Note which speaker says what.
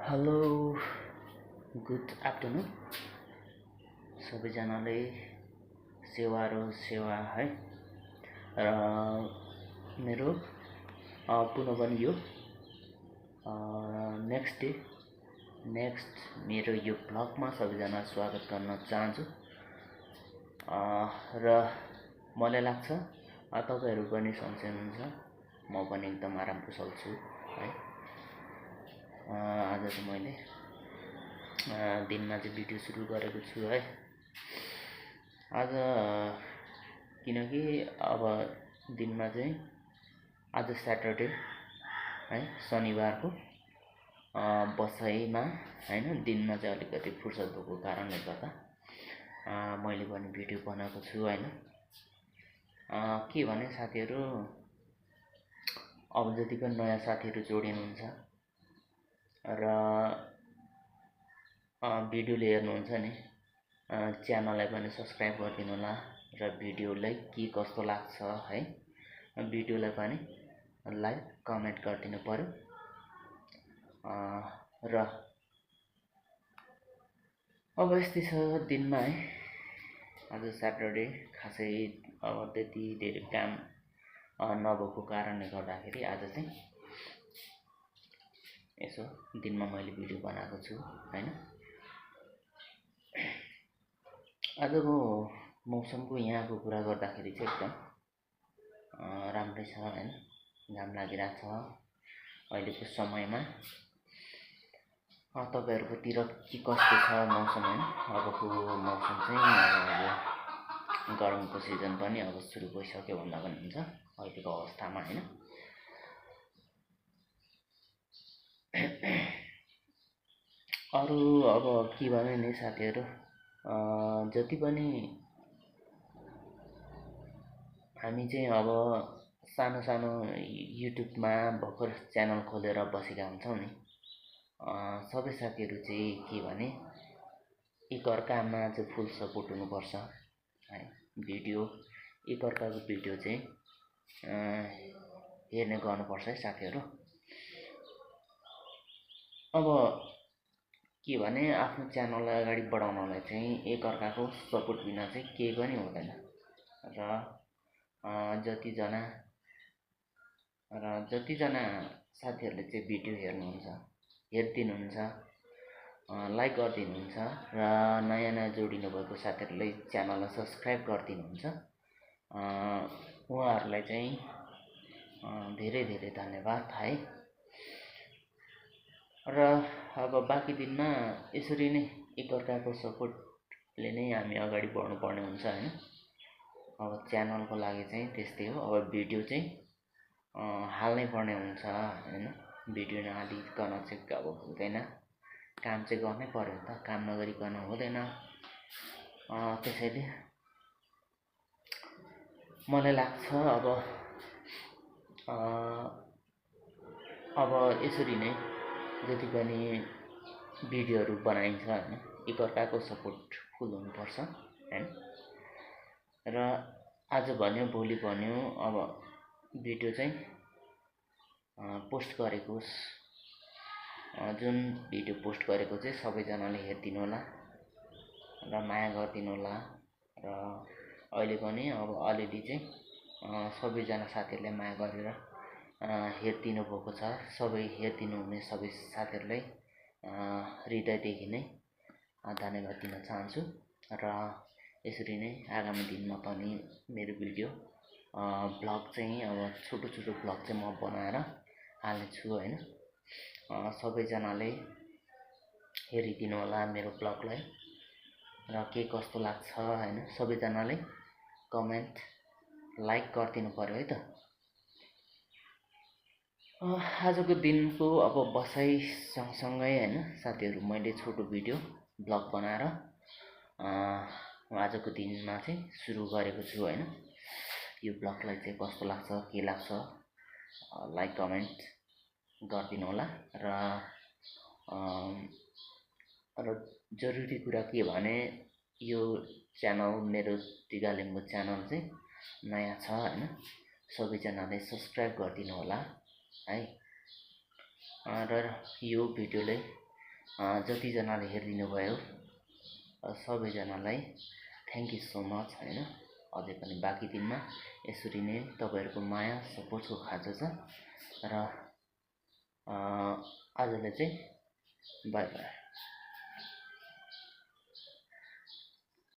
Speaker 1: Hello good afternoon सबैजनाले सेवा र सेवा है र मेरो पुनः पनि यो नेक्स्ट मेरो यो ब्लगमा सबैजना स्वागत गर्न चाहन्छु र मलाई लाग्छ तपाईहरु पनि सन्चै हुनुहुन्छ म पनि एकदम आराम कुशल छु है। आज चाहिँ मैले दिनमा चाहिँ भिडियो सुरु गरेको छु है। आज किनकि अब दिनमा चाहिँ आज सैटरडे है, शनिबारको बसाइमा हैन, दिनमा चाहिँ अलिकति फुर्सद भएको कारणले गर्दा मैले पनि भिडियो बनाएको छु हैन। के भने साथीहरु, अब जति पनि नयाँ साथीहरु जोडिनुहुन्छ र भिडियोले हेर्नुहुन्छ नि, च्यानललाई पनि सब्स्क्राइब गरिदिनु होला र भिडियोलाई के कस्तो लाग्छ है, भिडियोलाई पनि लाइक कमेन्ट गरिदिनु पर्यो। र अब यस्तै छ दिनमा है। आज सैटरडे खासै अब त्यति धेरै काम नभएको कारणले गर्दाखेरि आज चाहिँ यसो दिनमा मैले भिडियो बनाएको छु हैन। आजको मौसमको यहाँको कुरा गर्दाखेरि चाहिँ एकदम राम्रै छ हैन, घाम लागिरहेको छ अहिलेको समयमा। तपाईहरुकोतिर के कस्तो छ मौसम हैन? अबको मौसम चाहिँ अब गरमको सिजन पनि अब सुरु भइसक्यो भन्दा पनि हुन्छ अहिलेको अवस्थामा हैन। अरु अब के भने नि साथीहरु, जति पनि हामी चाहिँ अब सानो सानो युट्युबमा भर्खर च्यानल खोलेर बसेका हुन्छौं नि, सबै साथीहरु चाहिँ के भने एकअर्कामा चाहिँ फुल सपोर्ट हुनुपर्छ है। भिडियो एकअर्काको भिडियो चाहिँ हेर्ने गर्नुपर्छ है साथीहरु। अब के भने आफ्नो च्यानललाई अगाडि बढाउनलाई चाहिँ एकअर्काको सपोर्ट बिना चाहिँ केही पनि हुँदैन र जतिजना साथीहरुले चाहिँ भिडियो हेर्दिनुहुन्छ, लाइक गरिदिनुहुन्छ र नयाँ जोडिनु भएको साथीहरुले च्यानललाई सब्स्क्राइब गरिदिनुहुन्छ, उहाँहरुलाई चाहिँ धेरै धेरै धन्यवाद है। र अब बाँकी दिनमा यसरी नै एकअर्काको सपोर्टले नै हामी अगाडि बढ्नु पर्ने हुन्छ हैन। अब च्यानलको लागि चाहिँ त्यस्तै हो, अब भिडियो चाहिँ हाल्नै पर्ने हुन्छ हैन। भिडियो नहालिकन चाहिँ अब हुँदैन, काम चाहिँ गर्नै पर्यो नि त, काम नगरिकन हुँदैन। त्यसैले मलाई लाग्छ अब यसरी नै जति पनि भिडियोहरु बनाइन्छ हैन, एकअर्काको सपोर्ट फुल हुनुपर्छ हैन। र आज भन्यो भोलि भन्यो अब भिडियो चाहिँ पोस्ट गरेको, जुन भिडियो पोस्ट गरेको चाहिँ सबैजनाले हेर्दिनु होला र माया गरिदिनु होला। र अहिले पनि अब अलिअलि चाहिँ सबैजना साथीहरुले माया गरेर हेर्दिनु भएको छ। सबै हेर्दिनु हुने सबै साथीहरुलाई हृदयदेखि नै धन्यवाद दिन चाहन्छु। र यसरी नै आगामी दिनमा पनि मेरो भिडियो ब्लग चाहिँ अब छोटो छोटो ब्लग चाहिँ म बनाएर हाल्ने छु हैन। सबैजनाले हेरिदिनु होला मेरो ब्लगलाई र के कस्तो लाग्छ हैन, सबैजनाले कमेन्ट लाइक गरिदिनु पर्यो है त। आजको दिनको अब बसाइ सँगसँगै हैन साथीहरु, मैले छोटो भिडियो ब्लग बनाएर आजको दिनमा चाहिँ सुरु गरेको छु हैन। यो ब्लगलाई चाहिँ कस्तो लाग्छ के लाग्छ लाइक कमेन्ट गरिदिनु होला। र जरुरी कुरा के भने यो च्यानल मेरो टिगा लिम्बू च्यानल चाहिँ नयाँ छ हैन, सबैजनाले सब्स्क्राइब गरिदिनु होला है। र यो भिडियोले जतिजनाले हेरिदिनु भयो सबैजनालाई थ्याङ्क यू सो मच होइन। अझै पनि बाँकी दिनमा यसरी नै तपाईँहरूको माया सपोर्टको खाँचो छ र आजलाई चाहिँ बाई बाई।